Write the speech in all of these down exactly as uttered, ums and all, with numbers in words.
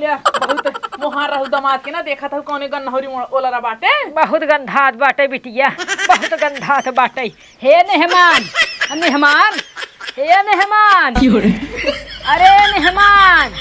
ले, बहुत मोहार रहू दमाद के ना, देखत हऊ कौने गन्नहौरी मोड़ ओलरा बाटे। बहुत गंधात बाटे बिटिया, बहुत गंधात बाटे। हे मेहमान, मेहमान, हे मेहमान। क्यों रे? अरे मेहमान।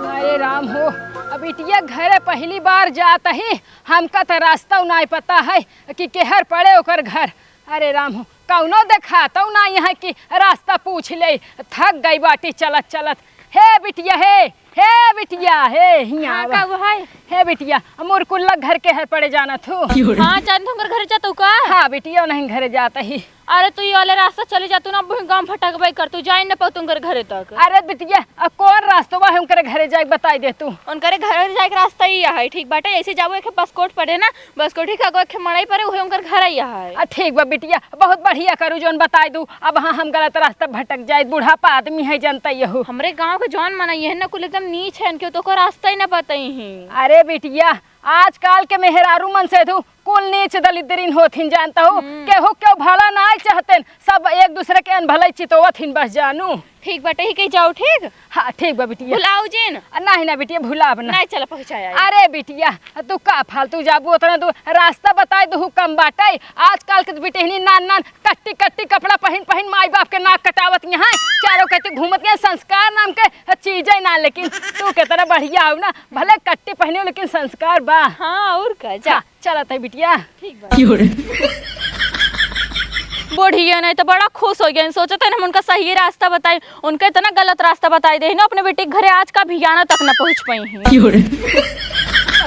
अरे राम हो, अब बिटिया घरे पहली बार जात ही, हमका त रास्ता नाई पता है कि केहर पड़े ओकर घर। अरे राम हो, कौनो देखातौ ना यहाँ कि रास्ता पूछ ले, थक गई बाटी चलत चलत। हे बिटिया, हे, हे बिटिया, हे, हियाँ हाँ, आवा। का हुआ है? हे बिटिया, मुरकुल्ला घर केहर पड़े जानत हू? हाँ, जानत हूँ, उनकर घरे जातू का? हाँ बिटिया, नहीं घरे जात ही। अरे तू ये वाले रास्ता चली जातू ना, अब गाँव भटकबे कर, तू जाई न पाऊ उनकर घरे तक। अरे बिटिया, अब कौन रास्ता है उनकर घरे जाए, बताई दे तू। उनकरे घरे जाए के रास्ता ही है, ठीक बाटे, ऐसे जाबो एक बस कोट पड़े ना, बस कोठी का एक मड़ई परे, उहे उनकर घर आइया है। आ, ठीक बा बिटिया, बहुत बढ़िया करू जौन बताई दू। अब हाँ, हम गलत रास्ता भटक जाए, बुढ़ापा आदमी है, जनता यहू। हमरे गाँव के जौन मनई है ना, कुल एकदम नीच है, इनके तो को रास्ता ही ना बताई ही। अरे बिटिया, आजकल के मेहरारू मन से धू कुल नीच दलिद्रीन होथिन, जानता हूँ। हम्म। केहू केहू भला नाई चाहतेन, सब एक दूसरे के अनभलाई चितोवत हिन बस जानू। ठीक बाटे, ही कही जाओ, ठीक? हाँ, ठीक बा बिटिया। भुलाऊ जिन। आ, नाही ना बिटिया, भुलाब ना। नाही, चला पहुँचाया। अरे बिटिया, तू का फालतू जाबू, उतना दूर रास्ता बताई दू, कम बाटे। आजकल के बिटिहनी नान नान कट्टी कट्टी कपड़ा पहिन पहिन माई बाप के नाक कटावत यहाँ, चारों कट्टी घूमत यहाँ, संस्कार नाम के चीजे ना। लेकिन तू कितना बढ़िया हो ना, भले कट्टी पहिने हो, लेकिन संस्कार बा। हाँ, और का, जा। हाँ। चलत है बिटिया। ठीक बा। क्यों रे? बुढ़िया नहीं तो बड़ा खुश हो गया, सोचत है हम उनका सही रास्ता बताई, उनका इतना गलत रास्ता बताई दे ना, अपने बेटी के घरे आज का भियाना तक ना पहुँच पाई हैं। क्यों रे?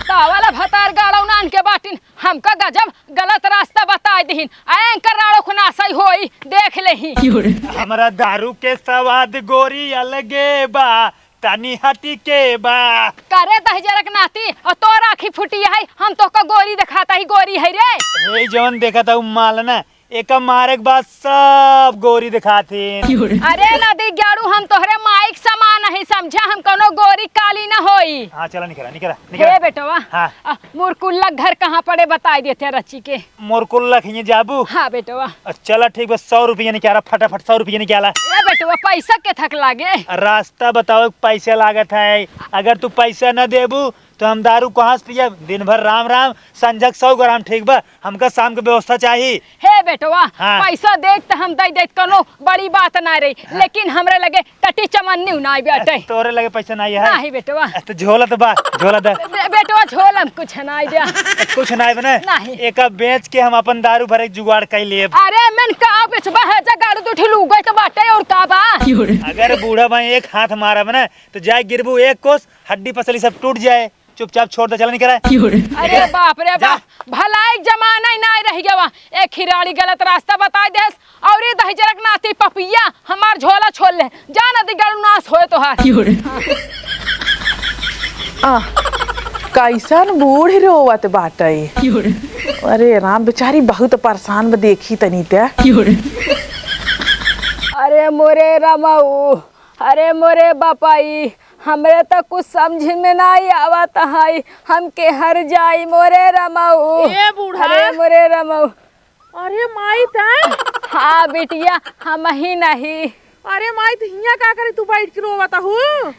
का वाला भतार गाड़ो नान के बाटिन, हमका गजब गलत रास्ता बताई दिहिन। आ एंकर राड़ो खुनासई होई, देख लेही। क्यों रे? हमरा दारू के स्वाद गोरी अलगे बा, तनी हटी के बा। करे दहिजरक नाती, और तोर आँखी फूटी है, हम तोहका गोरी देखाता ही गोरी है रे। हे जौन देखत हऊ माल ना, एका मारे के बाद सब गोरी देखात ही। अरे नदी गाड़ू, हम तोहरे माइक समान नहीं समझा, हम कौनो गोरी काली न होई। हाँ, चला निकला, निकला, निकला। हे बेटवा, हाँ। आ, मुरकुल्ला घर कहाँ पड़े बताई देते रची के। मोर कुल्ला खइए जाबू? हाँ बेटवा। अ, चला ठीक बा, सौ रुपया निकाला, फटाफट सौ रुपया निकाला। ए बेटवा, पैसा के थक लागे? अ, रास्ता बताओ, पैसा लागत है। अगर तू पैसा न देबू तो हम दारू कहाँ से पियब? दिन भर राम राम, संझक सौ ग्राम, ठीक बा? हमका शाम के व्यवस्था चाही। हे बेटवा, हाँ। पैसा देख त हम दे देत, कोनो बड़ी बात ना रही, हाँ। लेकिन हमरे लगे टटी चमन्नी नाई बाटे। तोरे लगे पैसा नाई है? नाही बेटवा। तो झोला तो बा, झोला दे। बे-, बेटवा झोला में कुछ नाई दे। कुछ नाई बने? नाही। एका बेच के हम अपन दारू भरे के जुगाड़ कर लेब। अरे मन का बेचबा है, जा गाड़ू दू ठिलू गई तो बाटे और का बा? अगर बूढ़ा भाई एक हाथ मारा बने तो जाए गिरबू एक कोस, हड्डी पसली सब टूट जाए। चुपचाप छोड़ दे, चला निकल। अरे बाप रे बाप, भलाई जमाना ही नाई रह गवा। एक खिराड़ी गलत रास्ता बताई देस, और ये दहिजरक नाती पपिया हमार झोला छोल ले। जा नदी गड़ू नाश होए तोहार। आ, कैसन बूढ़ रोवत बाटे। अरे राम, बेचारी बहुत परेशान बा, देखी तनी ते। अरे मोरे रमाऊ, अरे मोरे बापाई, हमरे त कुछ समझ में नाई आवत है, हम केहर जाई मोरे रमाऊ। ए बूढ़ा। अरे मोरे रमाऊ। अरे माई तैं? हाँ बिटिया, हम ही नहीं। अरे माई, त हियाँ का करी तू बैठ के रोवत हू?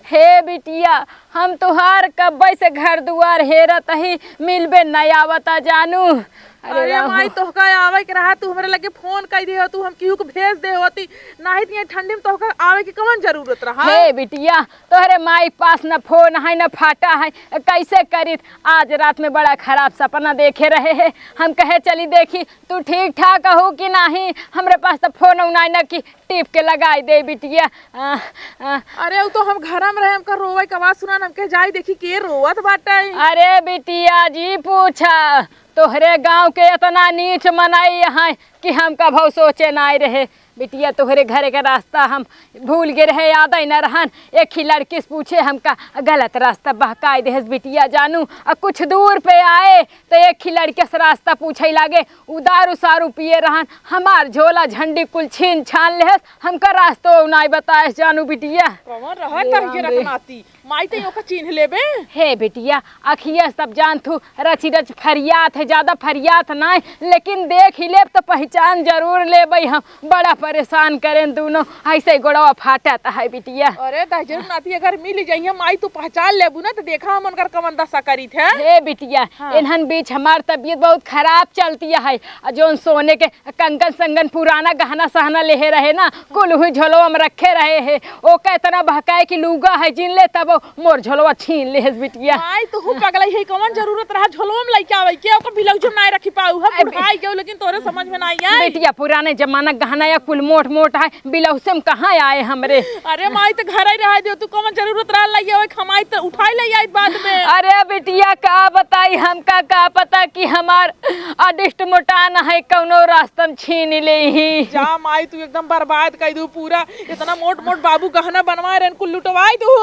हे बिटिया, हम तुहार कब्बे से घर दुआर हेरत ही, मिलबे नहीं आवता जानू। अरे अरे राम। माई, तोहका आवे के रहा, तू हमरे लगे फोन कई दे हो, तू हम केहू के भेज दे होती, नाहीं त ये ठंडी में तोहका आवे के कवन जरूरत रहा? हे बिटिया, तोहरे माई के पास न फोन है न फाटा है, कैसे करित? आज रात में बड़ा खराब सपना देखे रहे है, हम कहे चली देखी तू ठीक ठाक हो कि नाहीं। हमरे पास तो फोन उनाई न कि टिप के लगाई दे बिटिया। आ, आ, अरे, उ तो हम घरा में रहे, हमका रोवे के आवाज सुना, हमके जाई देखी के रोवत बाटे। अरे बिटिया जी, पूछा, तोहरे गांव के इतना नीच मनई हैं कि हम कभू सोचे नाई रहे। बिटिया, तोहरे घरे के रास्ता हम भूल गए रहे, याद ही न रहन। एक ही लड़की से पूछे, हमका गलत रास्ता बहकाई देहस बिटिया जानू। आ कुछ दूर पे आए तो एक ही लड़के से रास्ता पूछे लागे, उ दारू सारू पिए रहन, हमार झोला झंडी कुल छीन छान लेहस, हमका रास्तो नाई बताएस जानू बिटिया। कौन रहा अरे तार राम के रे। रखनाती? माई त ओका चिन्ह लेबे। हे बिटिया, अखिया सब जान थू, रची रच फरियात है, ज्यादा फरियात नाई, लेकिन देख ही लेब तो पहचान जरूर लेबे हम। बड़ा परेशान करेन दूनो, ऐसे गोड़वा फाटत है बिटिया। अरे दहिजरू नाती अगर मिल जइहें माई, तू पहचान लेबू ना, तो देखा हम उनकर कवन दशा करीत है। हे बिटिया, हाँ। इन्हन बीच हमार तबीयत बहुत खराब चलती है, और जौन सोने के कंगन संगन पुराना गहना सहना लेहे रहे ना, कुल हुई झोलवा में रखे रहे है। ओका इतना बहकाए कि लूगा है जिन ले, तब मोर झोलवा छीन लेहस बिटिया। माई, तू पगलई है, कौन जरूरत रहा झोलवा में लइके आवे के? ओकर ब्लाउज में नाय रखी पाऊ है, ए, बुढ़ाई गयो, लेकिन तोरे समझ में नाय आई। बिटिया, पुराने जमाना गहना या कुल मोट मोट है, ब्लाउज में कहाँ आए हमरे? अरे माई, तो घर ही रहा दे, तू कौन जरूरत रहा लइके आवे, हमाई तो उठाई ले आई बाद में। अरे बिटिया, का बताई हमका, का पता कि हमार अदिष्ट मोटान है, कौनो रास्ता में छीन ले ही। जा माई, तू एकदम बर्बाद कर दू पूरा। इतना मोट मोट बाबू गहना बनवाए रहन, कुल लुटवाई दू।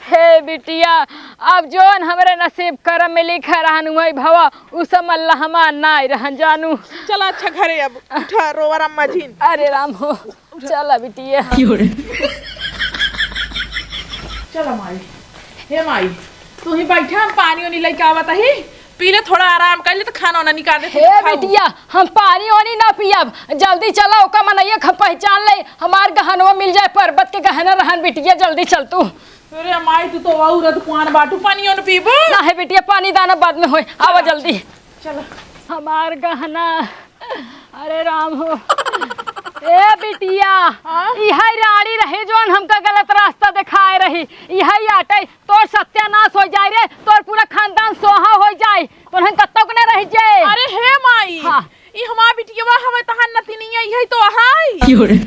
हे बिटिया, अब जौन हमरे नसीब करम में लिखा रहन, वही भवा, उ सब अल्लाह हमार नाय रहन जानू। चल अच्छा घरे अब, उठा रोवा राम मझिन। अरे राम हो, चला बिटिया। चला माई, हे माई, तू ही बैठा, हम पानी ओनी लेके आवत ही। पी ले, थोड़ा आराम कर ले, तो खाना वाना निकाल दे, हे खाऊ। बिटिया, हम पानी वानी ना पियब, जल्दी चला, ओका मनइया ख-, पहचान ले, हमार गहनवा मिल जाए, पर्वत के गहना रहन बिटिया, जल्दी चल तू। अरे माई, तू तो औरत कुआन बाटू, पानी वानी पीबू? ना हे बिटिया, पानी दाना बाद में होए, आवा जल्दी। चला। हमार गहना, अरे राम हो। ए बिटिया, हाँ? इहै राड़ी रही जौन हमका गलत रास्ता देखाए रही, इहै आटै तोर सत्यानाश होइ जाए रे, तोर पूरा खानदान सोहा होइ जाए, तोहन कत्तौ के न रहि जाए। अरे हे माई, हाँ। ई हमार बिटियवा हवे, तहार नतिनिया, इहै तो अहै।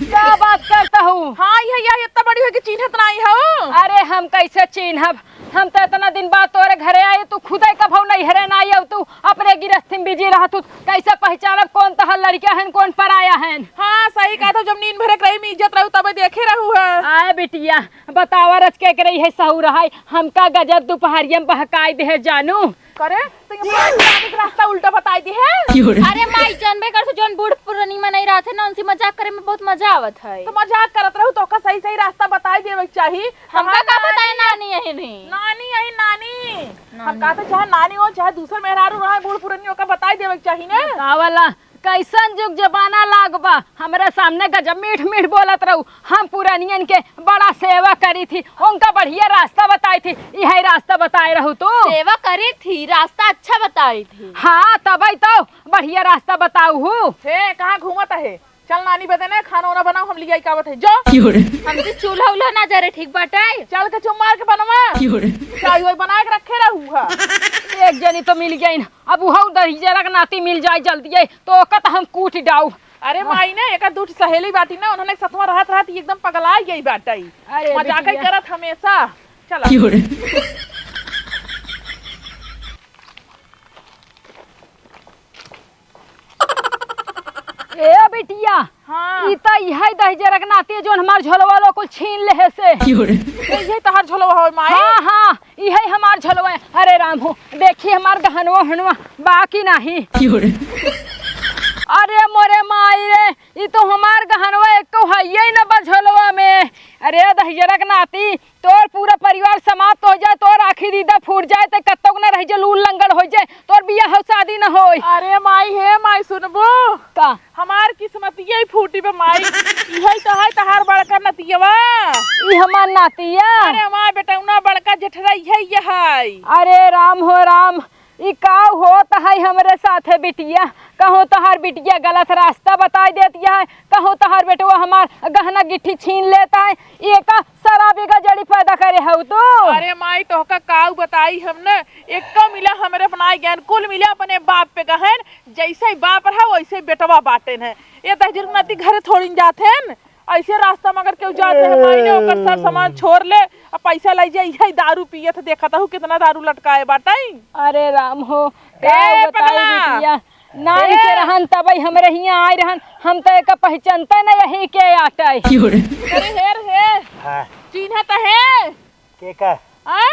का बात करत हऊ? हाँ, इहै, इहै इतना बड़ी होइ के चिन्हत नाई हऊ। अरे हम कैसे चिन्हब? हम तो इतना दिन बाद तोरे घरे आए, तू खुदै कभौ नैहरे नाई अउ तू अपने गिरस्ती में busy रहत हऊ, कैसे पहचानब कौन तहार लड़िका हन, कौन पराया हन? हाँ, सही कहत हऊ, जब नीन भरे के रही में इज्जत रहू तबे देखे रहू है। आए बिटिया, बतावा रच के रही है सहू रहाई, हमका गजब दुपहरिया में बहकाई देहे जानू। करे, तो ये पानी पानी के रास्ता उल्टा बताई देहे। अरे माई, जानबे करत हऊ, जौन बूढ़ पुरानी मनई रहत है ना, उनसे मजाक करे में बहुत मजा आवत है। तो मजाक करत रहू, तो ओका सही सही रास्ता बताई देवे के चाही। हमका का पता है नानी यही नहीं। नानी यही नानी। हम नानी। कहते चाहे नानी हो, चाहे दूसर मेहरारू रहे, बूढ़ पुरानी, ओका बताई देवे के चाही ने। का वाला कैसन जुग जमाना लाग बा, हमरे सामने गजब मीठ मीठ बोलत रहू। हम पुरनियन के बड़ा सेवा करी थी, उनका बढ़िया रास्ता बताई थी, इहै रास्ता बताए रहू तू। सेवा करी थी, रास्ता अच्छा बताई थी। हाँ, तबै तो बढ़िया रास्ता बताऊ हूँ। हे, कहाँ घूमत है? चल नानी बदे ने खाना वाना बनाओ, हम लियाई के आवत है, जो। हमसे चूल्हा उल्हा ना जरे, ठीक बाटे? चल के चुम मार के बनवा। चाय वाय बना के रखे रहू हा। एक जनी तो मिल गई ना, अब उहौ दहिजरा के नाती मिल जाए जल्दी है, तो ओका तो हम कूट डाऊ। अरे माई ने, एकर दू ठे सहेली बाटी ना, उन्हने सथवा रहत रहत एकदम पगला गई बाटे। अरे मजाक ही बिटिया। करत हमेशा। चला। ए बिटिया, हाँ। ई त इहै दहिजरा के नाती जौन हमार झोलवा लो कुल छीन लेहे से। तो इहै तहार झोलवा हो माई? हाँ, हाँ, इहै हमार झोलवा है। अरे राम हो, देखी हमार गहनवा हनवा बा कि नाही? अरे मोरे माई रे, ई तो हमार गहनवा एको हइये न बा झोलवा में। अरे दहिजरा के नाती, तोर पूरा परिवार समाप्त होइ जाए, तोर आँखी दीदा फूट जाए, ते कत्तौ के न रहि जाए, लूल लंगड़ होइ जाए, तोर बियाह शादी न होए। अरे माई, हे माई, सुनबू? का? हमार किस्मतिये फूटी बे माई। इहै तो है तहार बड़का नतियवा। ई हमार नातिया? अरे माई, बेटौना बड़का जेठरा इहै, इहै। अरे राम हो राम, ई का होत है हमरे साथे बिटिया? कहूँ तोहार बिटिया गलत रास्ता बताई देती है, कहूँ तोहार बेटवा हमार गहना गिट्ठी छीन लेता है। एका शराबी का जड़ी पैदा करे हऊ तू। अरे माई, तोहका काऊ बताई हम न, एक्को मिला हमरे अपनाए ज्ञान, कुल मिला अपने बाप पे गहन। जैसे ही बाप रहा वैसे ही बेटवा बाटेन है। ए दहिजर के नाती घरे थोड़िन जात हैं, ऐसे रास्ता में अगर केहू जात रहे माई ने ओकर सर सामान छोड़ ले, आ पैसा लै जाए, इहै दारू पियत देखत हऊ कितना दारू लटकाए बाटै। अरे राम हो, ए का बताई पगला। बिटिया, नानी के ए। रहन तबै हमरे हियाँ आए रहन, हम तो एका पहचानते नहीं यही के आटै। अरे हेर हे, हाँ। चिन्हत है? के का? आय?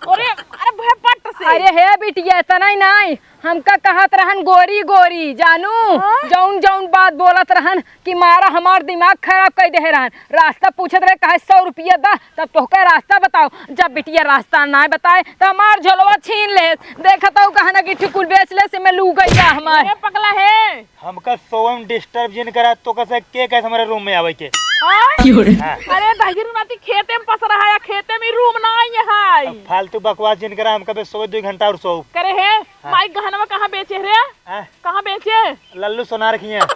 अरे, अरे भय पट से। अरे हे बिटिया, इतना ही नहीं, हमका कहत रहन गोरी गोरी, जानू, हाँ? जौन जौन बात बोलत रहन कि मारा हमार दिमाग खराब कइ देहे रहन। रास्ता पूछत रहे, कहे, "सौ रुपया दा, तब तोहका रास्ता बताओ।" जब बिटिया रास्ता नाय बताए, त हमार झोलवा छीन लेस। देखत हऊ, गहना गिट्टी कुल बेच लेस, एमे लूग गई बा हमार। ए पगला है। हमका सोवे में disturb जिन करा, तो कसे के कहे हमरे room में आवे के? हाँ? क्यों रे? हाँ। अरे दहिजरू नाती, खेते में पस रहा है, खेते में room ना आई है। अब फालतू बकवास जिन करा, हमका बे सोवे दो घंटा और सोव। करे है, हाँ। माई गहनवा कहाँ बेचे रे? हाँ। कहाँ बेचे? लल्लू सोनार खिया।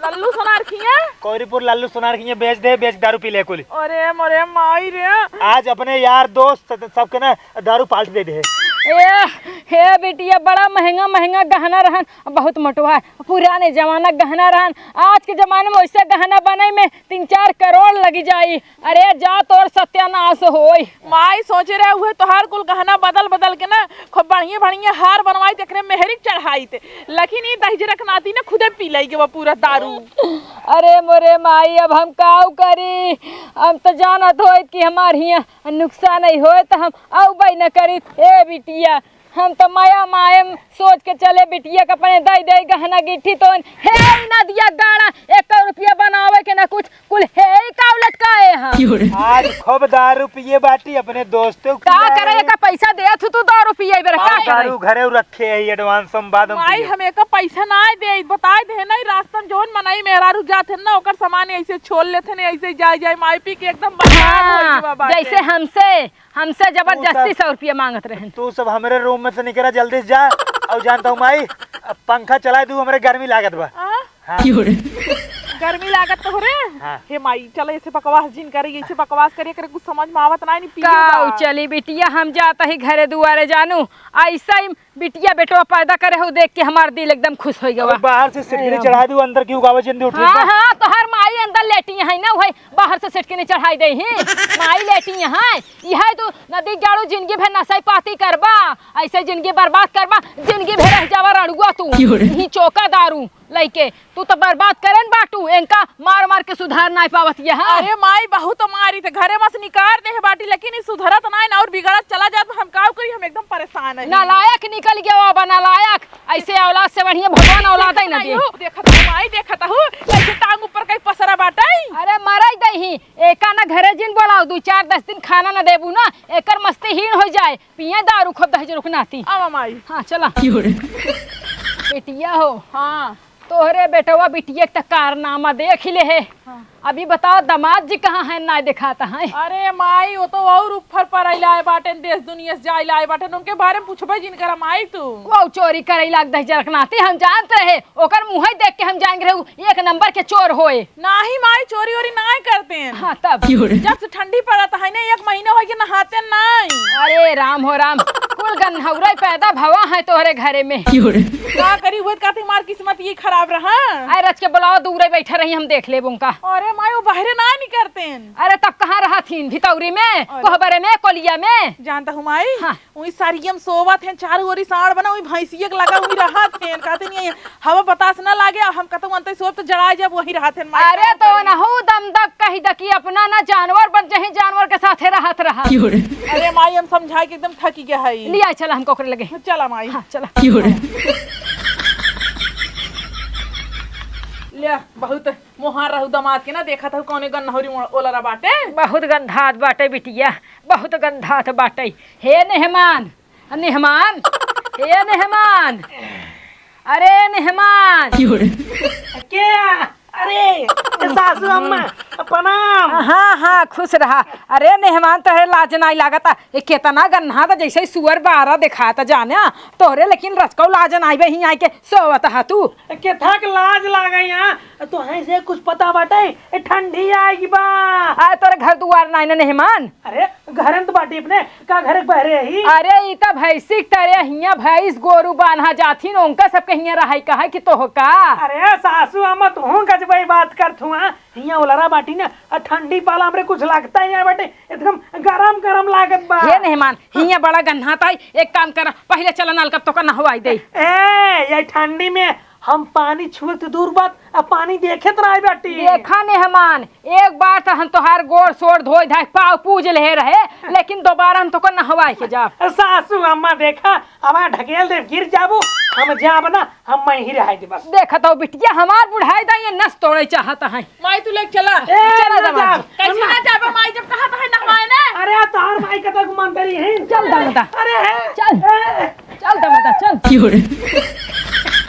लल्लू सोनार खिया? कौरीपुर लल्लू सोनार खिया बेच दे, बेच दारू पी ले कुल। अरे मोरे माई रे। आज अपने यार दोस्त सबके ना दारू पाल्टी दे दे। ए, हे बिटिया, बड़ा महंगा महंगा गहना रहन, बहुत मोटवा है। पुराने जमाना गहना रहन, आज के जमाने में वैसे गहना बने में तीन चार करोड़ लगी जाई। अरे जा, तोर सत्यानाश होई। माई सोचे रहे हुए तोहार कुल गहना बदल बदल के ना खूब बढ़िया बढ़िया हार बनवाई, तेकरे मेहरी के चढ़ाई ते, लेकिन ई दहिजरक नाती ना खुदे पी लई के वो पूरा दारू। अरे मोरे माई, अब हम काऊ करी? हम तो जानत होइत कि हमार हिया नुकसान ही होए तो हम अउबे न करी। ए बिटिया, हम तो माया मायम सोच के चले बिटिया के अपने दई दई गहना गिट्टी तोन। हे ई नदिया गाड़ा, एक रुपया बनावे के ना कुछ, कुल हे ही काऊ लटकाए हैं। आज खूब दारू पिए बाटी अपने दोस्तों का करे, एका पैसा देत हूँ तू दारू पिए बेरा, का आज करे? दारू घरे रखे है, advance हम बाद में माई, पिए। हम एका पैसा ना दे, बताए दे नहीं, रास्ता में जौन मनई मेहरारू जात है ना, ओकर सामान ऐसे छोड़ लेते नहीं, ऐसे जाए जाए माई पी के एकदम बर्बाद हो हाँ, गई बाबा जैसे के। हमसे हमसे तू जबरदस्ती सब, सौ रुपया मांगत रहन। तू सब हमरे room में से निकरा, जल्दी से जा। और जानता हूँ माई, अब पंखा चला दू, हमरे गर्मी लागत बा। आ? हाँ। क्यों रे? गर्मी लागत तोहरे? हाँ। हे माई, चलो ऐसे बकवास जिन करे, ऐसे बकवास करे, करे कुछ समझ में आवत ना, नहीं पिए काऊ बा। चली बिटिया, हम जाता ही घरे दुआरे जानू, ऐसा ही बिटिया बेटवा पैदा करे हो देख के हमार दिल एकदम खुश हो गवा। बाहर से सिटकिनी चढ़ा दू, अंदर की उगावे जिंदी उठी हाँ, बा। हाँ, तोहर माई अंदर लेटी है ना, वही बाहर से सिटकिनी चढ़ाई दे ही। माई लेटी है, यह तू नदी जाड़ू जिंदगी भर नशा पाती करबा, ऐसे जिंदगी बर्बाद करबा, जिंदगी भर रह जावा रड़ुआ तू। क्यों रे? यही चोका दारू लइके तू तो बर्बाद करेन बाटू, इनका मार मार के सुधार नाय पावत ये, हाँ? अरे माई, बहुत मारी थे, घरे में से निकार दे बाटी, लेकिन ई सुधरत नाय ना और बिगड़त चला जात, हम काऊ करी, हम एकदम परेशान है। नालायक निकल गया बाबा, नालायक। ऐसे औलाद से बढ़िया भगवान औलाद ही ना दे। देखत हूँ माई, देखत हूँ, कैसे टांग ऊपर कहीं पसरा बाटे। अरे मराई दही, एका ना घरे जिन बोलाओ, दू चार दस दिन खाना ना देबू ना, एकर मस्ती हीन हो जाए, पिए दारू खूब दहेज रुकनाती। आवा माई। हाँ, चला। क्यों रे? बेटिया हो। हाँ। तोहरे बेटवा बिटिया के त कारनामा देख ही ले है। हाँ। अभी बताओ, दामाद जी कहाँ हैं, ना दिखाता है? अरे माई, वो तो और ऊपर पर आइला आए बाटेन, देश दुनिया से जाइला आए बाटेन, उनके बारे में पूछबे जिन करा माई तू। वो चोरी करे लाग दहेज रुकनाती, हम जानत रहे, ओकर मुँह देख के हम जान रहे, एक नंबर के चोर होए। नाही माई, चोरी ओरी नाही करतेन। हाँ, तब? जब से ठंडी पड़त है ना, एक महीना हो गया नहातेन नाही। अरे राम हो राम, कुल गन्हौरा पैदा भवा है तोहरे घरे में। का करी, हुए कहते हमार किस्मत ये खराब रहा। अरे रच के बुलाओ, दूरे बैठे रही, हम देख लेब उनका। अरे माई, वो बहरे नाही निकरतेन। अरे तब कहाँ रहत हीन, भितौरी में, अरे। कोहबरे में, कोलिया में? जानता हूँ माई, हाँ। उही सरियम सोवत हैं, चारू ओरी साँड़ बना, उही भैंसिया के लगा, उही रहत हैं, कहते नहीं है, हवा बतास ना लागे, अब हम कहते अंते सोब तो जड़ा जब वही रहत हैं, माई अरे कहत तो रही। नहु दम दक कही द कि अपना ना जानवर बन जही, जानवर के साथे रहत रहा। क्यों रे? अरे माई, हम समझाए के एकदम थकी गया है। लिया चला हमको ओकरे लगे। चला माई। हाँ, चला। क्यों रे? ले, बहुत मोहार रहू दमाद के ना, देखत हूँ कौने गन्नहौरी ओलरा बाटे। बहुत गंधात बाटे बिटिया, बहुत गंधात बाटे। हे नेहमान, नेहमान, हे नेहमान, अरे नेहमान। क्यों रे? क्या? अरे, ए सासू अम्मा, प्रणाम। हाँ, हाँ, खुश रहा। अरे नेहमान, तोहरे लाज नाई लागता। ए, केतना गन्हात, जैसे सुअर बारा देखात जाने। तोहरे लेकिन रचकौ लाज नाई बे, ही आई के सोवत हा तू। केथा के लाज लागे यहाँ? तोहे से कुछ पता बाटे? ए, ठंडी आएगी बा। आए तोरे घर दुआर नाई न नेहमान। अरे, घरन त बाटी अपने, का घरे के बहरे ही? अरे, ई त भैंसी के तरे हियां भैंस गोरू बान्हा जाथिन, उनका सबके हियां रहाई कहा कि तोह का? अरे, सासू अम्मा, तू गजबई बात करत हुआ। हियां ओलरा बाटी ना, आ ठंडी पाला हमरे कुछ लागता ही नहीं बाटे, एकदम गरम गरम लागत बा। हे नेहमान, हियां बड़ा गन्हात आई, एक काम करा, पहिले चला नलका तोका नहवाई दे। ए, ये ठंडी में हम पानी छुए त दूर बात, अब पानी देखे त नाहीं बाटी। देखा मेहमान, एक बार त हम तोहार गोड़ सोड़ धोइ धाइ पाँव पूज लेहे रहे, लेकिन दोबारा हम तोहका नहवाइ के जाब। सासू अम्मा देखा, अब ढकेल देब, गिर जाबू, हम जाब ना, हम मइहीं रहाइ दे बस। देखत हउ बिटिया, हमार बुढ़ाइ दा ये नस तोड़े चाहत है। माई तू लेके चला। ए, चला ना दमाद। जाब। कैसे ना जाबे माई जब कहा तो है नहवाए ना? अरे तोहार माई कतक मानत रही है। चल दमाद। अरे है। चल। ए। चल दमाद, चल। की हो रे?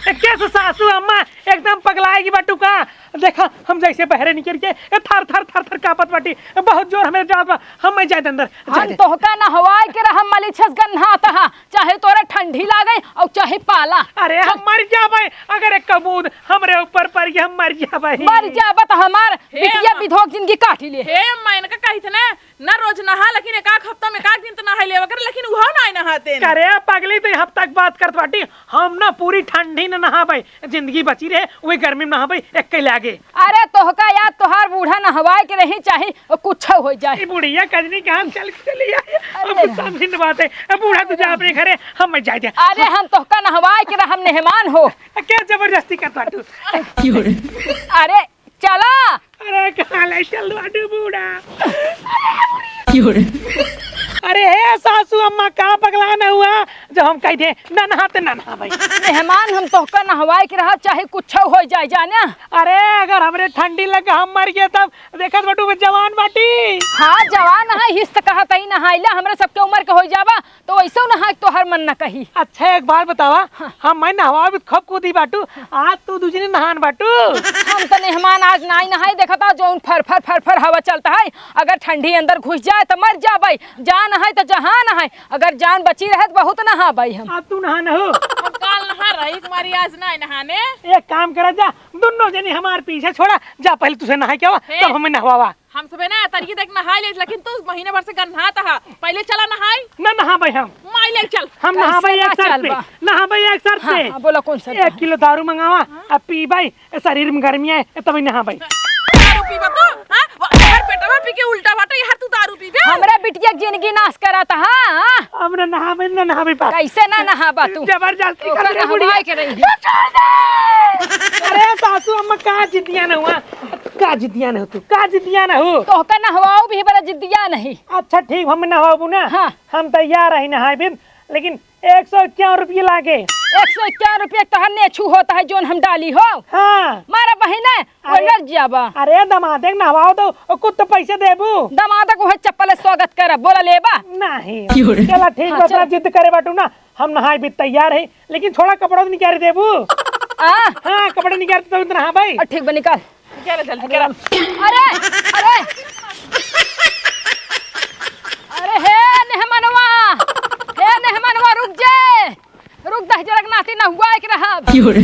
ए, कैसे सासू अम्मा एकदम पगलाएगी बाटू का? देखा हम जैसे बहरे निकल के ए, थर थर थर थर कांपत बाटी। बहुत जोर हमें जात बा। हम मइँ जाइत अंदर। हम जाइत। तोहका नहवाए के रहम मलिछस गन्हात हा। चाहे तोरा ठंडी लागे अउ चाहे पाला। अरे, हम मर जाबे, अगर एक बूंद हमरे ऊपर पड़ गई, हम मर जाबे। मर जाबे त हमार हे बिटिया अम्मा। विधवा के जिंदगी काटी ले। हे अम्मा, इनका कहित ना, ना रोज नहा, लेकिन एक आध हफ्ता में एक आध दिन त नहाइ लेवा करे, लेकिन उहो नाहीं नहाते न। अरे पगली, तो हफ्ता के बात करत बाटी, हम ना पूरी ठंडी न नहाबे, जिंदगी बची रहे, वही गर्मी में नहाबे, एक के लागे। अरे तोहका याद तोहार बूढ़ा नहवाए के रही, चाहे कुछ होइ जाए। ई बुढ़िया कजनी कहाँ चल के चली आई? अरे अब राम। समझी न बात है। अब बूढ़ा तू जा अपने घरे, हम मइँ जाइत है। अरे हम तोहका नहवाए के रहम मेहमान हो। क्या जबरदस्ती करत बाटू? अरे चला। अरे कहाँ ले चल बाटू बूढ़ा? अरे हे सासू अम्मा, का पगला न हुआ? जब हम कहि दे, "ना नहाते, ना नहाबे।" मेहमान हम तोहका नहवाए के रहब, चाहे कुछ होइ जाए, जाने। अरे, अगर हमरे ठंडी लग के हम मर गए तब? देखत बाटू, जवान बाटी। हाँ, जवान है, हिस त कहत ही नहाइला, हमरे सबके उमर के होइ जाबा, त वैसे नहाए के तोहर मन न कही। अच्छा, एक बात बतावा, हाँ। हम मइँ नहवाबे त खूब कूदी बाटू, आज तू दूजनी नहान बाटू। हम त मेहमान आज नाहीं नहाई, देखत हा, जौन फर फर फर फर हवा चलत है, अगर ठंडी अंदर घुस जाए त मर जाबे, जान है त जहान है, अगर जान बची रहे त बहुत नहाबे हम। अब तू नहा न हो। हम काल नहा रही, तुम्हारी आज नाहीं नहाने। एक काम करा जा, दुन्नो जनी हमार पीछे छोड़ा, जा पहले तुसे नहाइ के आवा, हे। तब हमें नहवावा। हम सबे ना तरिये देख नहाइ ले, लेकिन तू महीने भर से गन्हात हा, पहले चला नहाई। ना नहाबे हम। माई ले चल। हम कैसे नहाबे ना एक शर्त पे, चलबा? नहाबे एक शर्त हाँ, पे। हाँ, बोला कौन शर्त एक है? किलो दारू मंगावा, हाँ। अब पीबे, ए, शरीर में गर्मी आए, ए, तभी नहाबे। दारू पीबा तू? हाँ? वो हर पेटवा पी के उल्टा बाटे, यहाँ तू दारू पीबे? हमरे बिटिया के जिंदगी नाश करत, हाँ, हाँ। अब ना नहाबे, ना नहाबे पास। कैसे ना नहाबा तू? जबरदस्ती ओकर कर दे बुढ़िया। नहवाए के रही। छोड़ दे। अरे सासू अम्मा, का जिद्दिया न हुआ? का जिद्दिया न हो तू? का जिद्दिया न हो? तोहका नहवाउब ही बड़ा जिद्दिया नहीं। अच्छा ठीक, हम नहवाबू ना। हाँ। हम तैयार रही नहाए भी, लेकिन एक सौ इक्यावन रुपये लागे। एक सौ इक्यावन रुपये तोहर नेछू होत है, जौन हम डाली हो। हाँ। मारा बहिने, अरे, ओलर जियाबा। अरे, दमादे के नहवाओ तो, ओ, कुछ तो पैसे देबू। दमादे को है चप्पल स्वागत करब, बोला लेबा। नहीं। क्यों रे? चला, ठीक हाँ, बा, अपना चल। जिद करे बाटू ना, हम नहाए भी तैयार है, लेकिन थोड़ा कपड़ा तो निकाल देबू। आ? हाँ, कपड़ा निकाल दे तो नहाबे। आ, ठीक बा, निकाल। निकाल जल्दी, अरे, निकाल। अरे, अरे, अरे, हे नेहमनवा, हे नेहमनवा, रुक जे। रुक, दहिजरक नाती नहवाए के रहब। की हो रे?